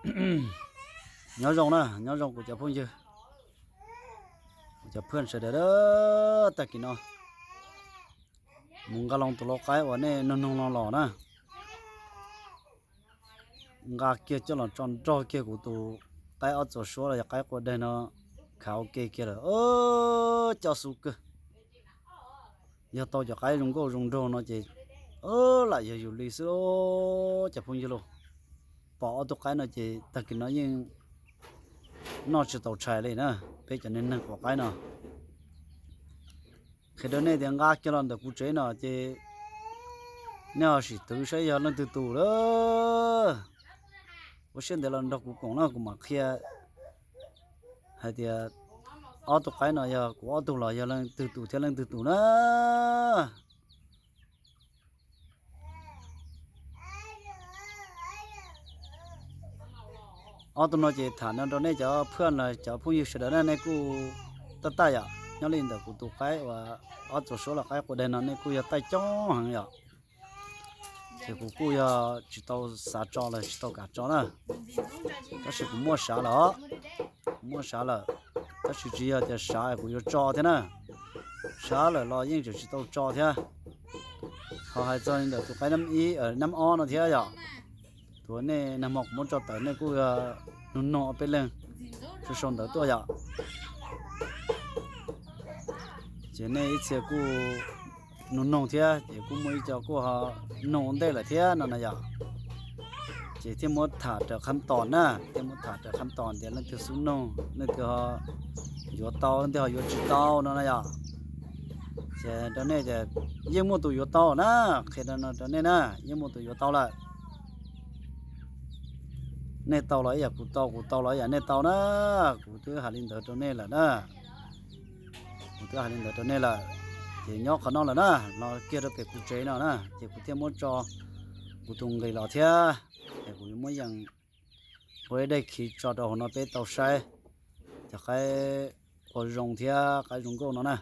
Nyob zoo na, nyob zoo kuv cov phooj ywg, kuv cov phooj sawv daws. Tag kis no mus nqa loo tus lau qaib uas nej nug nug no los na. Nqa kiag coj los tso nrog kiag kuv tus qaib ob txuas suab los yog qaib qua daig no, khav ua ke kiag lawm. Coj xub kawg. Yog tau cov qaib zoo nkauj zoo nraug no ces lam yog yus li xwb cov phooj ywg lauj. Pom ob tug qaib no ces tag kis no yeej noj tsis tau tshais li na. Peb cov neeg neeg quav qaib no, qhia rau nej tias nqa kiag los ntawm kuv tsev no ces nej ho sim twv saib yog leej twg tus lawm. Ua siab ntev los nrog kuv koom na, kuv mam qhia hais tias ob tug qaib no yog kuv ob tug los yog leej twg tus thiab leej twg tus na. Ob tug no ces tham no rau nej cov phooj los cov phooj ywg sawv daws na, nej kuj taj taj yom, nyob li ntawm kuv tus qaib uas ob txuas suab los qaib qua daig no nej kuj yog taij coob heev yom. Ces kuv kuj yog tsis tau xav tso los tsis tau kam tso na, tab sis kuv muaj sav lawm os, kuv muaj sav lawm, tab sis tsis yog tias sav kuv yuav tso thiab na, sav lawm los yeej tseem tsis tau tso thiab. Ho hais txog li ntawm tus qaib nab ib nab ob no thiab yom, tus nej nag hmo kuv muab tso tawm nej kuj nug noog ob peb leeg sau sau ntawv tuaj yom. Ces nej ib txhia kuj nug noog thiab ces kuj muaj ib co kuj ho noog ua ntej lawm thiab no na yom. Ces thiaj muab tham raws qhab tos na, thiaj muab tham raws qhab tos tias leej twg xub noog, leej twg ho yuav tau, leej twg ho yuav tsis tau no na yom. Ces rau nej tias yeej muaj tus yuav tau na, qhia rau no rau nej na, yeej muaj tus yuav tau lawm. Nej tau los ib yam kuv tau, kuv tau los ib yam nej tau na. Kuv twb hais li ntawd rau nej lawm na, kuv twb hais li ntawd rau nej lawm. Ces nyob qhov no lawm na, los kiag rau pem kuv tsev no na, ces kuv thiaj muab tso kuv tus nqis los thiab. Es kuv yuav muab yees ua ib daim khiv tso rau hauv no peb tau saib cov qaib ua zoo thiab qaib zoo nkauj no na.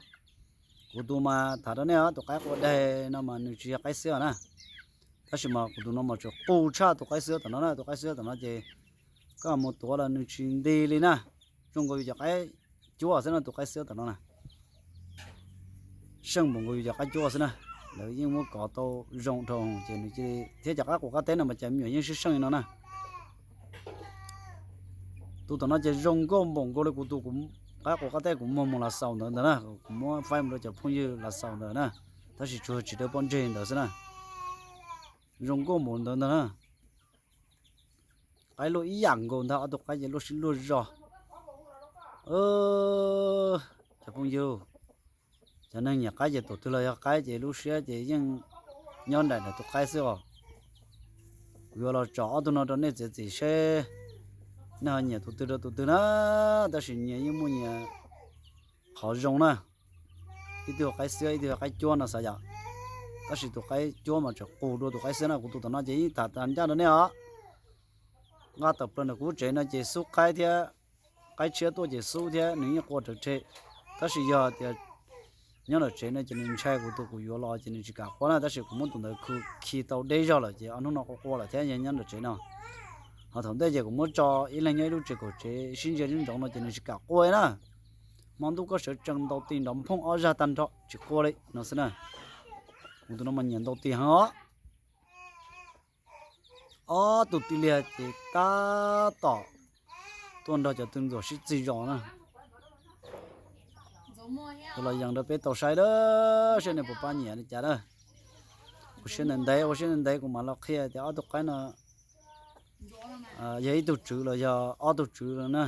Kuv tus mas tham rau nej os, tus qaib qua daig no mas nws tsis yog qaib xwb na, tab sis mas kuv tus no mas tseem qus tshaj tus qaib xwb tom no na. Tus qaib xwb tom no ces koj mus tuav los nws tsis nti li na, zoo nkaus yus cov qaib cuab xwb no. Tus qaib xwb tom no na, seej npaum nkaus yus cov qaib cuab xwb na. Lawv yeej muab kov tau zoo dhau ces nws cia li, thiab cov qaib quav qab teb no mas cas me nyuam yeej seej seej li no na. Tus tom no ces zoo nkauj npaum nkaus li kuv tus, qaib quav qab teb kuv muag mus Lav Xaus ntawd ntag na, kuv muab faib mus rau cov phooj ywg Lav Xaus ntawd na, tab sis tsuas tsis dawb pob ntseg ntawd xwb na. Zoo nkauj npaum ntawd ntag na. Qaib luaj ib yam nkaus ntag, ob tug qaib ces luaj siab luaj zog. Cov phooj ywg, cov neeg nyiam qaib ces tus twg los yog qaib ces lub siab ces yeej nyob nraim ntawm tus qaib xwb os. Kuv yuav los tsom ob tug no rau nej txiav txim seb nej ho nyiam tus twg rau tus twg na, tab sis nyias yeej muaj nyias qhov zoo na. Ib tug qaib xwb ib tug qaib cuab no xav yom, tab sis tus qaib cuab mas tseem qus dua tus qaib xwb na. Kuv tus tom no ces yeej tham tag ncaj rau nej os. Nqa tawm plaws ntawm kuv tsev no ces xub qaib thiab, qaib tshiab tuaj ces xub thiab nws yeej qua rawv rhe. Tab sis yog tias nyob ntawm tsev no ces nws ntshai kuv tus kuv yuav los ces nws tsis kam qua na, tab sis kuv muab tus ntawd khi tau deb zog lawm ces ob hnub no qua qua lawm thiab yog nyob ntawm tsev no. Ho thaum ntej ces kuv muab tso ib leeg nyob ib lub tsev kaum tsev sib ntsia ntsoov no ces nws tsis kam qua na. Hmo ntuj koj sawv tsees ntaus tis nrov nphooj ob zag tag nrho tsis qua li no xwb na. Kuv tus no mas nyiam ntaus tis heev os. Ob tug tij liag ces tab tom tuaj nrog cov tw ntxuam sib txig zos na. Los yees rau peb tau saib a, saib nej puas pab nyiam li cas a. Ua siab ntev ntev, ua siab ntev ntev kuv mam los qhia tias ob tug qaib no yog ib tug tswv los yog ob tug tswv no na.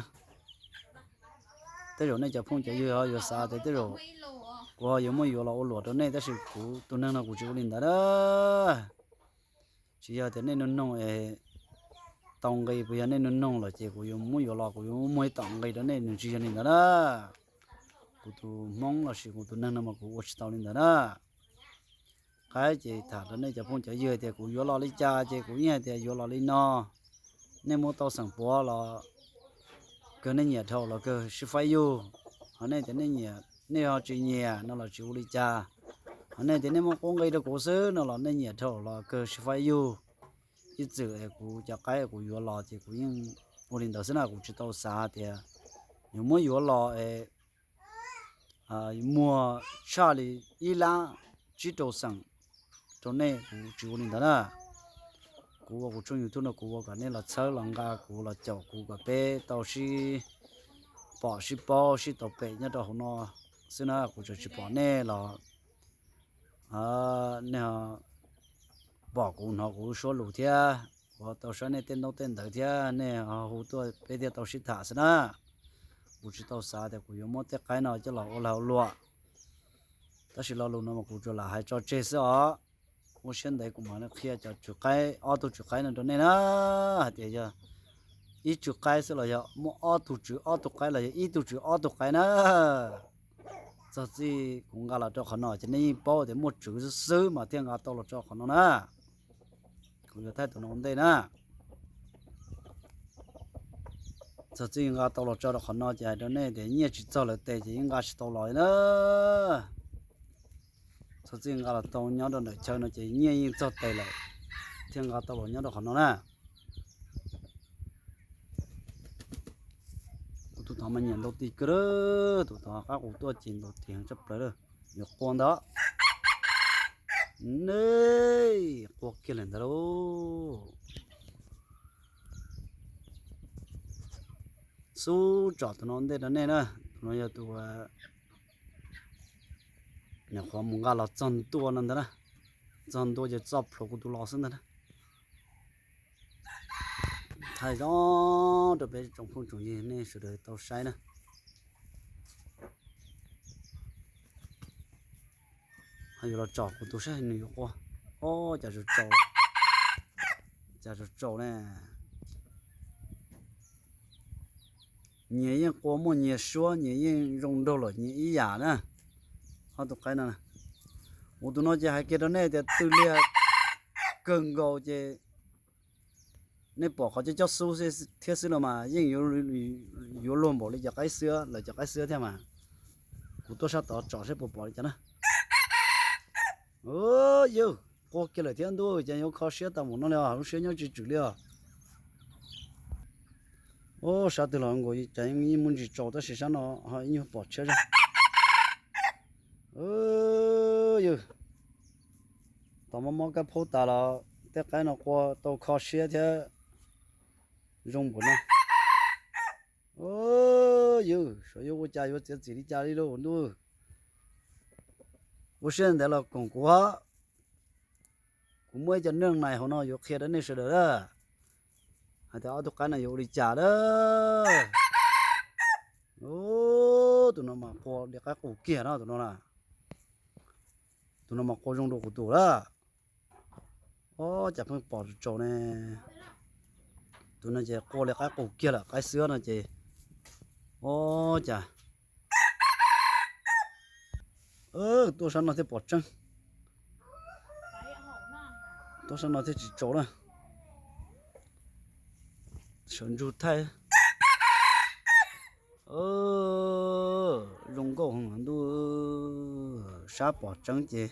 Tej zaum nej cov phooj cov ywg ho yuav xav tias tej zaum kuv ho yuav muab yuav los ua luam rau nej, tab sis kuv tus neeg no kuv tsis ua li ntawd na. Tsis yog tias nej nug noog es tau nqi, puas yog nej nug noog lawm ces kuv yuav muab yuav los kuv yuav muab muag ib tom nqi rau nej, nws tsis yog li ntawd na. Kuv tus Hmoob lossis kuv tus neeg no mas kuv ua tsis tau li ntawd na. Qaib ces tham rau nej cov phooj cov ywg tias kuv yuav los li cas ces kuv yeej hais tias yuav los li no. Nej muab tau xeem puav los kawg, nej nyiam dhau los kawg sib faib yug. Ho nej tias nej nyiam, nej ho tsis nyiam no los tsis ua li cas. Ho nej tias nej muab qub nqi rau kuv xwb no los nej nyiam dhau los kawg sib faib yug. ib txwm es kuv cov qaib kuv yuav los ces kuv yeej ua li ntawd xwb na, kuv tsis tau xav tias yuav muab yuav los es muag tshaj li ib lab tsib rau xeem rau nej, kuv tsis ua li ntawd na. Kuv ua kuv tshooj YouTube no kuv ua kom nej los txhawb los nqa kuv los caum kuv kom peb tau sib pom sib paub sib tau pem nyob rau hauv no xwb na, kuv tseem tsis pom nej los nej pom kuv hnov kuv suab lus thiab, kuv tau saib nej tej ntaub tej ntawv thiab nej ho hu tuaj peb thiaj tau sib tham xwb na. Kuv tsis tau xav tias kuv yuav muab tej qaib no coj los ua lag ua luam, tab sis lo lus no mas kuv tsuas lam hais tso tseg xwb os. Ua siab ntev kuv mam li qhia cov tswv qaib, ob tug tswv qaib no rau nej na, hais tias yog ib tswv qaib xwb los yog muaj ob tug tswv ob tug qaib los yog ib tug tswv ob tug qaib na. Txog txij kuv nqa los rau qhov no ces nej yeej paub tias muaj tswv xwb xwb mas thiaj nqa tau los rau qhov no na. Kuv yuav thaij tus no ua ntej na. Txog txij nqa tau los tso rau qhov no ces hais rau nej tias nyiaj tsis txog lawv tes ces yeej nqa tsis tau los li na. Txog txij nqa los tau nyob rau ntawm chaw no ces nyiaj yeej txog tes lawm thiaj nqa tau los nyob rau qhov no na. Tus tod mas nyiam ntaus tis kawg, tus tod qab qus tuaj ces ntaus tis heev tshaj plaws lawm. Yuav qua ntawd, nej, qua kiag lawm ntawd lauj. Xub tsom tus no ntej rau nej na, tus no yog tus nyuam qhuav mus nqa los txog ntua no ntag na, txog ntua ces txoj plhuav kuv tus los xwb ntag na. Thaij zoo rau peb tsoom phooj tsoom ywg nej sawv daws tau saib na. Ho yuav los tsom kuv tus saib nws yuav qua, o, cas tsaus tsaus, cas tsaus tsaus ne. Nyias yeej qua muaj nyias suab, nyias yeej zoo nraug lawm nyias ib yam na. Ob tug qaib no, ua tus no ces hais kiag rau nej tias tw liag kawg nkaus ces nej pom qhov coj coj xub thiab xwb los mas yeej yuav luag npaum li cov qaib xwb, lawv cov qaib xwb thiab mas. Kuv tuaj sab tod tsom saib puas pom li cas na. Yawg, qua kiag lawm thiab ntuj, ces yuav kho siab tau mus no li os, lub siab nyob tsis tswm li os. Ub, sab twg los nkaus cas yeej muaj ntsis tsaus tab sis sab no ho ib nyuag pom tshiab zog. Yawg, tos mob mob kab phaub tas los tej qaib no qua tau kho siab thiab zoo npaum no. Yawg, xyov yuav ua cas yuav txiav txim li cas li lauj ntuj. Ua siab ntawd los koom kuv, kuv muaj ib co neeg nais hauv no yuav qhia rau nej sawv daws na, hais tias ob tug qaib no yuav ua li cas na. Ub, tus no mas qua li qaib qus kiag no tus no na. Tus no mas qua zoo dua kuv tus lawm. Ob, cas pheej pom tsaus ne. Tus no ces qua li qaib qus kiag lawm, qaib xwb no ces, ob, cas tuaj sab no thiaj pom tseeb. Tuaj sab no thiaj tsis tsaus na. Sawv ntsug thaij. Zoo nkauj heev ntuj, sab pom tseeb ces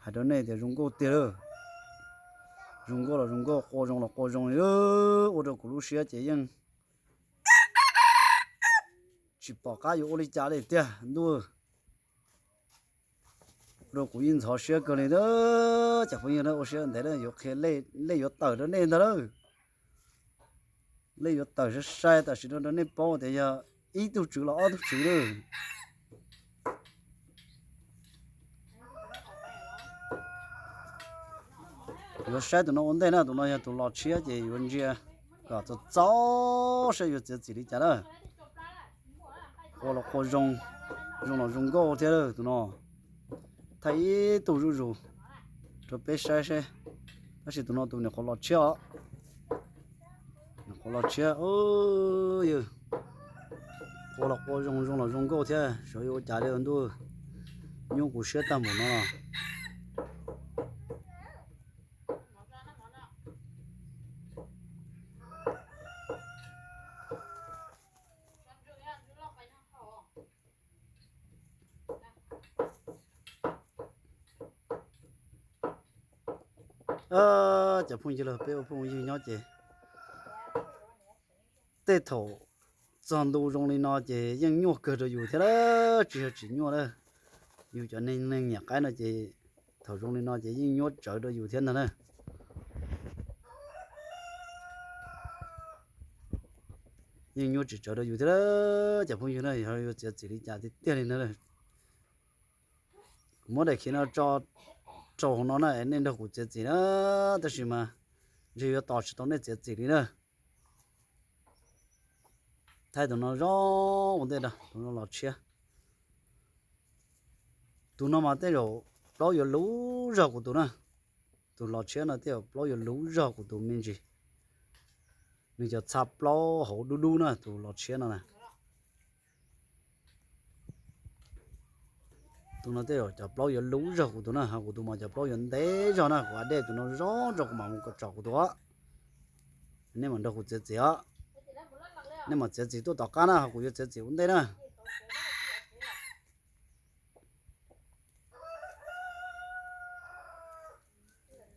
hais rau nej tias zoo nkauj tiag lawm. Zoo nkauj los zoo nkauj, qua zoo los qua zoo li, ua rau kuv lub siab ces yeej tsis pom qab yuav ua li cas li tiag ntuj. Ua rau kuv yeej ntxhov siab kawg li na. Cov phooj ywg na, ua siab ntev na, yuav qhia lej yuav tawm rau nej ntag lawm. Lej yuav tawm sai sai tam sim no rau nej paub tias yog ib tug tswv los ob tug tswv lawm. Yuav saib tus no ua ntej na, tus no yog tus los tshiab ces yuav ntsia kom txaus txaus saib yuav txiav txim li cas na. Qua los qua zoo, zoo los zoo nkauj thiab tus no. Thaij ib tug zuj zus rau peb saib seb, tab sis tus no tus nyuam qhuav los tshiab os. Nyuam qhuav los tshiab, yawg, qua los qua zoo, zoo los zoo nkauj thiab, xyov yuav ua cas li ntuj, nyuaj kuv siab tag npaum no los. Cov phooj ywg los peb ua phooj ywg nyob ces tej thaum txog ntu zoo li no ces yeej nyuaj kawg rau yus thiab, tsis yog tsis nyuaj na. Yus cov neeg nyiam qaib no ces thaum zoo li no ces yeej nyuaj tsawv rau yus thiab ntag na. Yeej nyuaj tsis tsawv rau yus thiab cov phooj ywg na, yog yuav txiav txim li cas tiag tiag li ntag. Kuv muab daim khiv no tso rau hauv no na, nej nrog kuv txiav txim na, tab sis mas ntshe yuav tos tsis tau nej txiav txim li na. Thaij tus no zoo ua ntej, tus no los tshiab. Tus no mas tej zaum plaub yuav luv zog kuv tus na. Tus los tshiab no tej zaum plaub yuav luv zog kuv tus me ntsis. Nws cov txha plaub hauv dub dub na, tus los tshiab no na. Tus no tej zaum cov plaub yuav luv zog kuv tus na, ho kuv tus mas cov plaub yuav ntev zog na, kuv a dej tus no zoo rau kuv mam mus tsom kuv tus. Nej mam nrog kuv txiav txim os. Nej mam txiav txim tuaj tom qab na, ho kuv yuav txiav txim ua ntej na.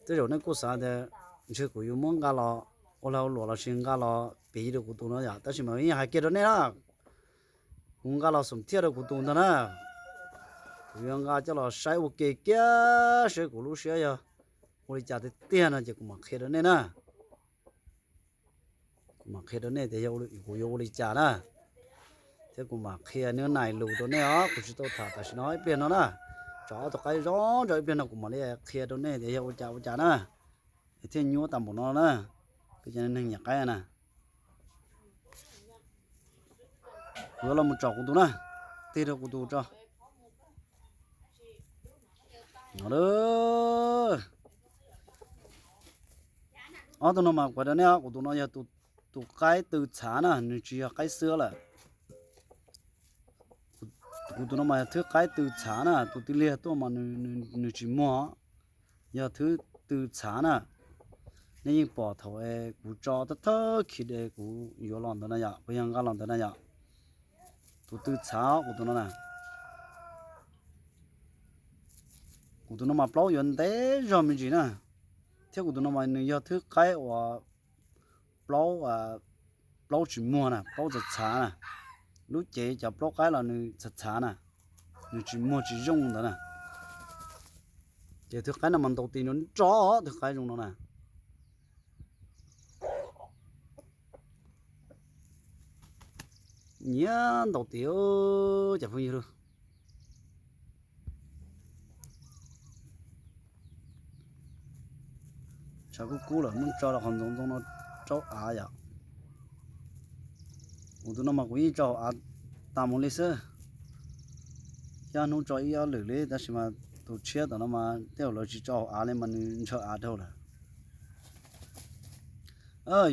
Tej zaum nej kuj xav tias ntshe kuv yuav muab nqa los ua lag ua luam los sis nqa los piv rau kuv tus no yom, tab sis mas yeej hais kiag rau nej na, kuv nqa los xum thiaj rau kuv tus ntag na. Kuv yuav nqa coj los saib ua ke kiag seb kuv lub siab yog ua li cas tiag tiag no ces kuv mam qhia rau nej na. Kuv mam qhia rau nej tias kuv yuav ua li cas na, thiab kuv mam qhia nws nais lus rau nej os. Kuv tsis tau tham tam sim no, ib pliag no na, tsom ob tug qaib zoo nraug ib pliag no kuv mam li qhia rau nej tias yog ua cas ua cas na, es thiaj nyuaj tag npaum no na. Peb cov neeg nyiam qaib na, kuv yuav los mus tsom kuv tus na, tig rau kuv tus tso. No, ob tug no mas kuv rau nej, kuv tus no yog tus qaib tw txhav na, nws tsis yog qaib xwb lawm. Kuv tus no mas yog thwb qaib tw txhav na, tus tw liag tuaj mas nws tsis muag, yog thwb tw txhav na. Nej yeej pom thaum kuv tso thawj thawj khi de kuv yuav los ntawd na yom, kuv yog nqa los ntawd na yom. Tus tw txhav kuv tus no na. Kuv tus no mas plaub yuav ntev zog me ntsis na, thiab kuv tus no mas nws yog thwb qaib uas plaub, plaub tsis muag na, plaub txhav txhav na. Lub cev cov plaub qaib los nws txhav txhav na, nws tsis muag tsis zoo ntawd na. Ces thwb qaib no mas ntaus tis nrov nrov, thwb qaib zoo no na. Nyiam ntaus tis cov phooj ywg. Tshav kub kub lawm, muab tso rau qhov ntxoov ntxoo no rau av yom. Kuv tus no mas kuv yeej tso hauv av tas mus li xwb. Xya hnub tso ib ob lwm li, tab sis mas tus tshiab tom no mas tej zaum lawv tsis tso hauv av li mas nws ntshaw av dhau lawm.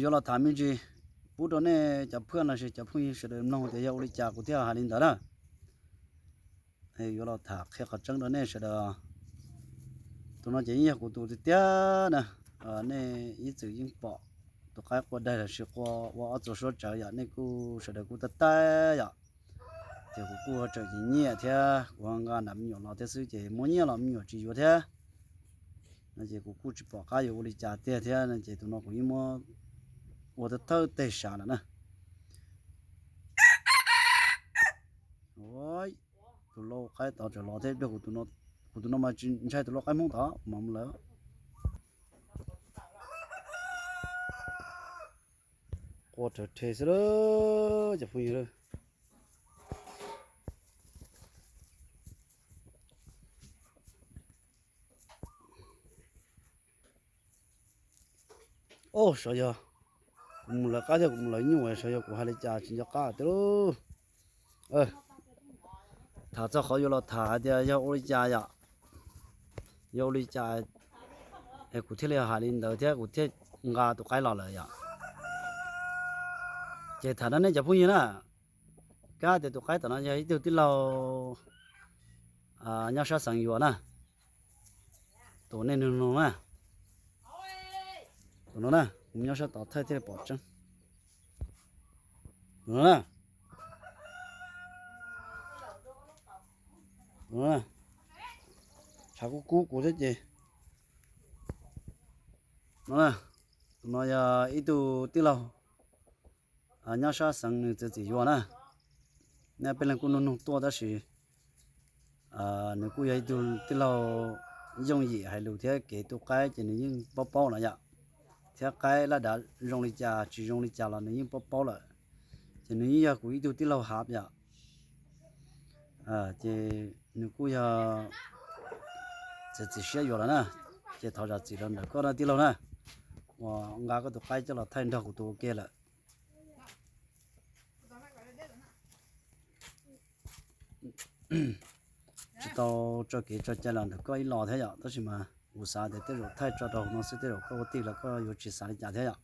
Yuav los tham me ntsis pub rau nej cov phooj ywg los sis cov phooj ywg sawv daws mloog tias yog ua li cas kuv thiaj hais li ntawd na. Yuav los tham qhia qhov tseeb rau nej sawv daws. Tus no ces yeej yog kuv tus tiag tiag na. Nej ib txwm yeej pom tus qaib qua daig los sis qua ua ob txuas suab tsawv yom, nej kuj sawv daws kuj taij taij yom. Ces kuv kuj tseem nyiam thiab kuv ho nqa nram me nyuam los thiab xwb ces muab nyiaj los me nyuam tsis yuav thiab. No ces kuv kuj tsis pom qab yuav ua li cas tiag thiab no ces tus no kuv yeej muab ua thawj thawj teg sav lawm na. Tus lau qaib tod tseem los thiab, kuv tus no mas tsis ntshai tus lau qaib Hmoob tod mas mus lawm. Qua rhawv rhe xwb lawm cov phooj ywg. Os, sav yog kuv mus lawv qab thiab kuv mus lawv nyuj, sav yog kuv hais li cas tsis nco qab tiag lauj. Tham txog qhov yuav los tham hais tias yog ua li cas yom, yog ua li cas es kuv thiaj li hais li ntawd thiab kuv thiaj nqa tus qaib los lawm yom. Ces tham rau nej cov phooj ywg na, kab tias tus qaib tom no yog ib tug tij laug nyob sab Xeev Yuas na, tus nej nug no na, tus no na, nyob sab tod thiaj li pom tseeb. Tus no na, tus no na, tshav kub kub kuv thiab ces No na, tus no yog ib tug tij laug nyob sab xeev nws txiav txim yuav na. Nej peb leeg kuj nug nug tuaj tab sis nws kuj yog ib tug tij laug yooj yim hais lus thiab kev tu qaib ces nws yeej paub paub no yom, thiab qaib laj dav zoo li cas tsis zoo li cas los nws yeej paub paub lawm. Ces nws yeej yog kuv ib tug tij laug hav yom. Ces nws kuj yog txiav txim siab yuav lawm na. Ces thov zam txim rau ntawm koj na tij laug na, uas nqa koj tus qaib coj los thaij nrog kuv tus ua ke lawm. Tsis tau tso kev tso cai los ntawm koj ib los thiab yom, tab sis mas kuv xav tias tej zaum thaij tso rau hauv no xwb, tej zaum koj ua tij los koj yuav tsis xav li cas thiab yom.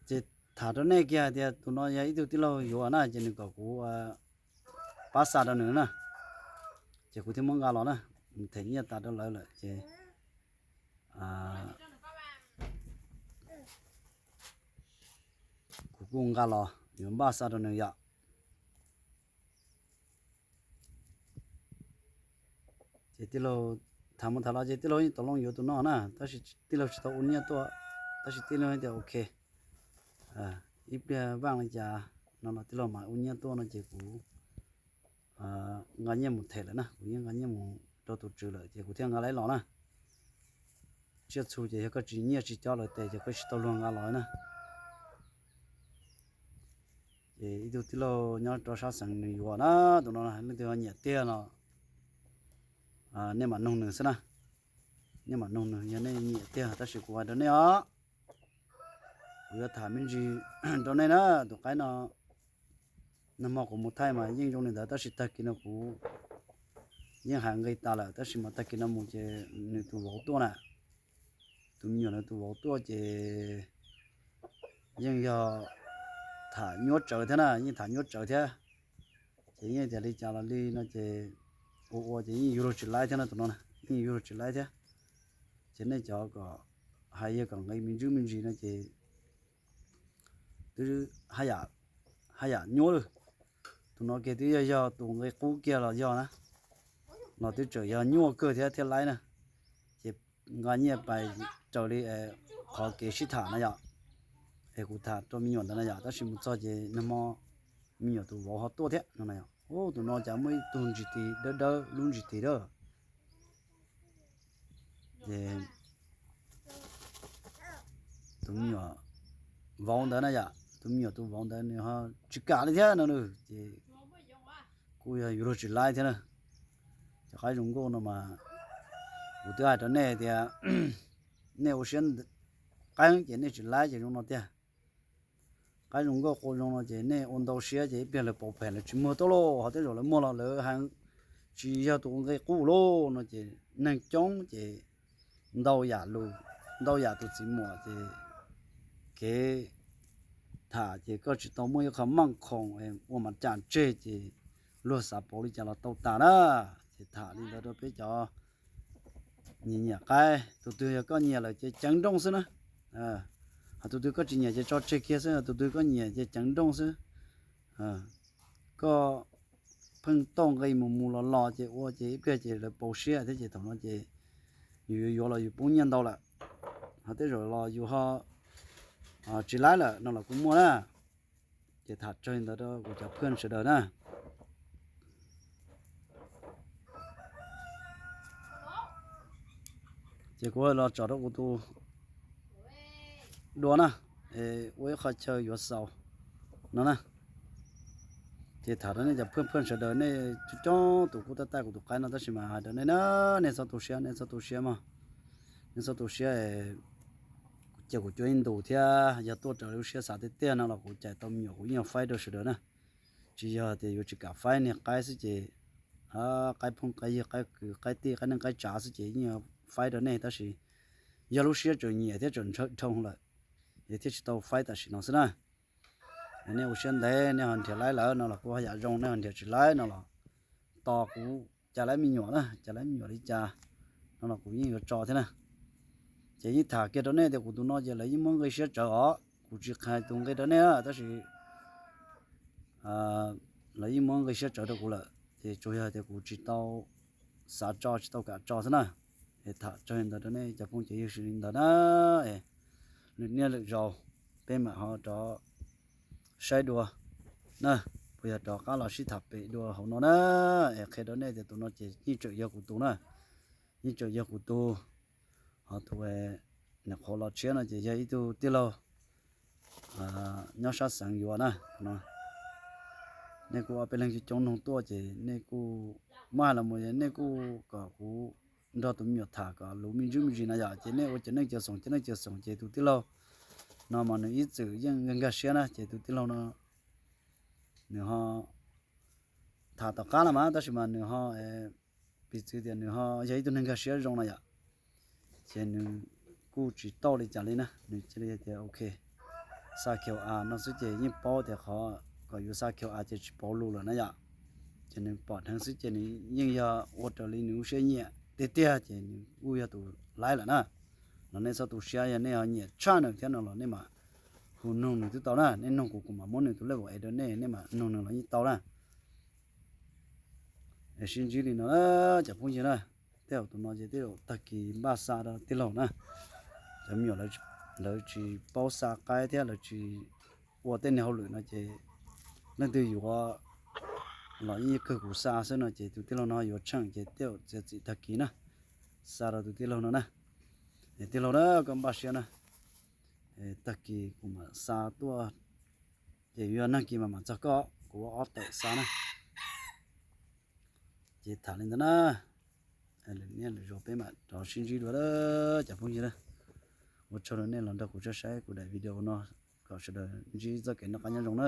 Ces tham rau nej kiag hais tias tus no yog ib tug tij laug yuav na, ces nws kom kuv pab xa rau nws na. Ces kuv thiaj muab nqa los na, them nyiaj tas rau lawv lawm ces kuv kuj nqa los yuav npaj xa rau nws yom. Ces tij laug tham mus tham los ces tij laug yeej tau loo yuav tus no na, tab sis tij laug tsis tau ua nyiaj tuaj, tab sis tij laug tias ok, ib pliag vaj li cas no los tij laug mam ua nyiaj tuaj no ces kuv nqa nyiaj mus them lawm na, kuv yeej nqa nyiaj mus rau tus tswv lawm ces kuv thiaj nqa lawv los na. Tsiaj txhu ces yog koj tsis nyiaj tsis cob lawv tes ces koj tsis tau luag nqa los na. Ces ib tug tij laug nyob rau sab xeev nws yuav na, tus no leej twg nyiam tiag no nej mam noog nws xwb na. Nej mam noog nws yog nej nyiam tiag, tab sis kuv hais rau nej os, kuv yuav tham me ntsis rau nej na. Tus qaib no nag hmo kuv mus thaij mas yeej zoo li ntawd, tab sis tag kis no kuv yeej hais nqi tas lawm, tab sis mas tag kis no mus ces nws tus vauv tuaj na, tus me nyuam nws tus vauv tuaj ces yeej yog tham nyuaj tsawv thiab na, yeej tham nyuaj tsawv thiab. Ces yeej tias li cas los li no ces ua ua ces yeej yuav luag tsis laib thiab no, tus no yeej yuav luag tsis laib thiab. Ces nej cov kom hais yog kom nqi me ntsis me ntsis no ces twb haj yam nyuaj lawm. Tus no kiag twb yog yog tus nqi qub kiag los yog na, los twb tseem yog nyuaj kawg thiab thiaj laib na. Ces nqa nyiaj pais raws li qhov kev sib tham na yom, es kuv tham rau me nyuam ntawd na yom, tab sis mus txog ces nag hmo me nyuam tus vauv ho tuaj thiab no na yom. Tus no cas muaj ib tug ntsis tis dawb dawb lub ntsis tis dawb. Ces tus me nyuam vauv ntawd na yom, tus me nyuam tus vauv ntawd nws ho tsis kam li thiab no na, ces kuj yog yuav luag tsis laib thiab na. Cov qaib zoo nkauj no mas kuv twb hais rau nej tias nej ua siab qaib ces nej tsis laib ces zoo no tiag. Qaib zoo nkauj qua zoo no ces nej ua ntau siab ces ib pliag lawv pauv phem lawv tsis muag tuaj lauj, ho tej zaum lawv muag los lawv hais tsis yog tus nqi qub lauj no ces neeg coob ces ntau yam lus, ntau yam tus txiv muam ces kev tham ces koj tsis tau muaj ib qho meej khoom ua mas cam tseg ces luag xav pauv li cas los tau tas na. Ces tham li ntawd rau peb cov nyiam nyiam qaib, tus twg yog koj nyiam lawm ces ceev nrooj xwb na. Ho tus twg koj tsis nyiam ces tso tseg kiag xwb, tus twg koj nyiam ces ceev nrooj xwb. Koj pheej tau nqi mus mus los los ces ua ces ib pliag ces lawv pauv siab thiab ces thaum no ces yus yuav yuav los yus poob nyiaj ntau lawm. Ho tej zaum los yus ho tsis laib lawm no los kuj muaj na. Ces tham tsawg ntawd rau kuv cov phooj ywg sawv daws na. Ces kuv los tsom rau kuv tus dua na, ua ib qho chaw yuav xaus no na. Ces tham rau nej cov phooj ywg sawv daws, nej coob coob tus kuj tab taij kuv tus qaib no tab sis mas hais rau nej na, nej txhob tu siab, nej txhob tu siab mog. Nej txhob tu siab, ces kuv cuab ib ntus thiab yog tuaj raws lub siab xav tiag tiag no los kuv cais tau me nyuam kuv yeej yuav faib rau sawv daws na. Tsis yog tias yuav tsis kam faib niag qaib xwb ces qaib phooj qaib ywg qaib kwv qaib tij qaib neej qaib tsav xwb ces yeej yuav faib rau nej tab sis yog lub siab tseem nyiam thiab tseem ntshaw dhau lawm es thiaj tsis tau faib tam sim no xwb na. Nej ua siab ntev nej ho nrhiav laib lawm no los kuj haj yam zoo, nej ho nrhiav tsis laib no los tos kuv cais laib me nyuam na, cais laib me nyuam li cas no los kuv yeej yuav tso thiab na. Ces yeej tham kiag rau nej tias kuv tus no ces lawv yeej muab nqi siab tsawv os, kuv tsis qhia tus nqi rau nej tab sis lawv yeej muab nqi siab tsawv rau kuv lawm ces tsuas yog tias kuv tsis tau xav tso tsis tau kam tso xwb na. Es tham tso li ntawd rau nej cov phooj ywg sawv daws li ntawd na. Es lwm niaj lwm zaus peb mam ho rov saib dua na, puas yog rov qab los sib tham pem dua hauv no na. Es qhia rau nej tias tus no ces yeej tseem yog kuv tus na, yeej tseem yog kuv tus. Ho tus nyuam qhuav los tshiab no ces yog ib tug tij laug nyob sab xeev yuav na no. Nej kuj ob peb leeg coob coob noog tuaj ces nej kuj muab hais los mus nej kuj kom kuv nrog tus me nyuam tham kom luv me ntsis me ntsis no yom, ces nej ua cov neej cov xoom cov neej cov xoom ces tus tij laug no mas nws ib txwm yeej nkag nkag siab na, ces tus tij laug no nws ho tham tom qab los mas tab sis mas nws ho piv txwv tias nws ho yog ib tug neeg nkag siab zoo no yom, ces nws kuj tsis tauj li cas li na, nws cia li tias ok, xa Q R no xwb ces yeej paub tias qhov kom yuav xa Q R ces tsis pauv lus lawm na yom. Ces nws pom dheev xwb ces nws yeej yog ua raws li nws lub siab nyiam tiag tiag ces nws kuj yog tus laib lawm na. Los nej txhob tu siab, yog nej ho nyiam tshaj nws thiab no los nej mam hu noog nws twb tau na, nej noog kuv kuv mam muab nws tus level es rau nej, nej mam noog nws los yeej tau na. Es sib ntsib li no cov phooj ywg na, tej zaum tus no ces tej zaum tag kis npaj xa rau tij laug na. Cov me nyuam lawv tsis paub xa qaib thiab lawv tsis ua tej niag hauj lwm no ces leej twg yuav los yeej kawg kuv xa xwb no ces tus tij laug no yuav tsheej ces tej zaum txiav txim tag kis na, xa rau tus tij laug no na. Es tij laug na, koj npaj siab na, tag kis kuv mam xa tuaj, ces yog nag kis mas mam txog koj, kuv ua ob tawm xa na. Ces tham li ntawd na, lwm niaj lwm zaus peb mam rov sib ntsib dua cov phooj ywg na. Ua tsaug rau nej los nrog kuv saib kuv daim video no, kom sawv daws ntsib txoj kev noj qab nyob zoo na.